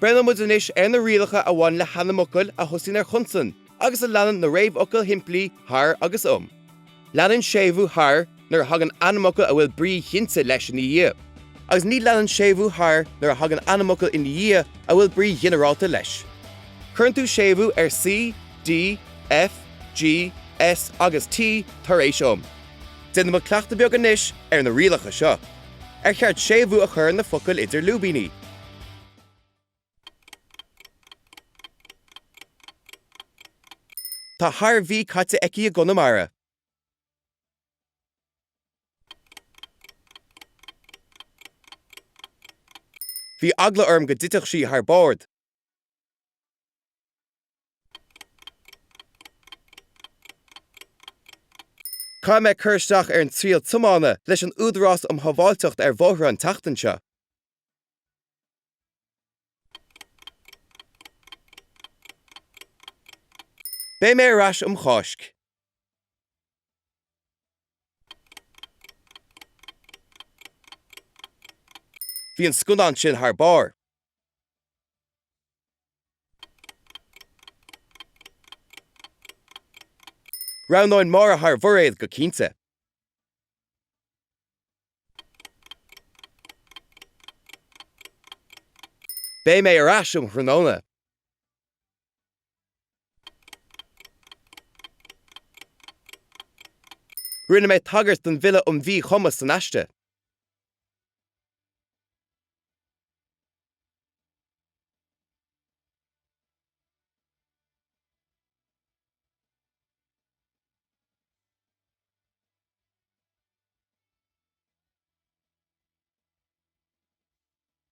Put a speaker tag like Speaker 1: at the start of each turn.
Speaker 1: Breathnóidh muid anois ar na rialacha a bhaineann le hainmfhocail a thosaíonn ar chonsan agus a leanann na réamhfhocail shimplí thar agus um. Leanann séimhiú thar nuair a thagann ainmfhocal a bhfuil brí chinnte leis ina dhiaidh, agus ní leanann séimhiú thar nuair a thagann ainmfhocal ina dhiaidh a bhfuil brí ghinearálta leis. Cuireann tú séimhiú ar C, D, F, G, S agus T tar éis um. Déanfaidh muid cleachtadh beag anois ar na rialacha seo. Ar cheart séimhiú a chur ar na focail idir lúibíní? Tá thar mhí caite aici i gConamara. Bhí eagla orm go dtitfeadh sí thar bord. Caithfidh mé cur isteach ar an triail tiomána leis an Údarás um Shábháilteacht ar Bhóithre an tseachtain seo. Beidh mé ar ais um Cháisc. Bhí an scannán sin thar barr. Roghnóinn Máire thar Mhairéad go cinnte. Beidh mé ar ais um thráthnóna. Rinne mé tagairt don Bhille um Mhíchumas san aiste.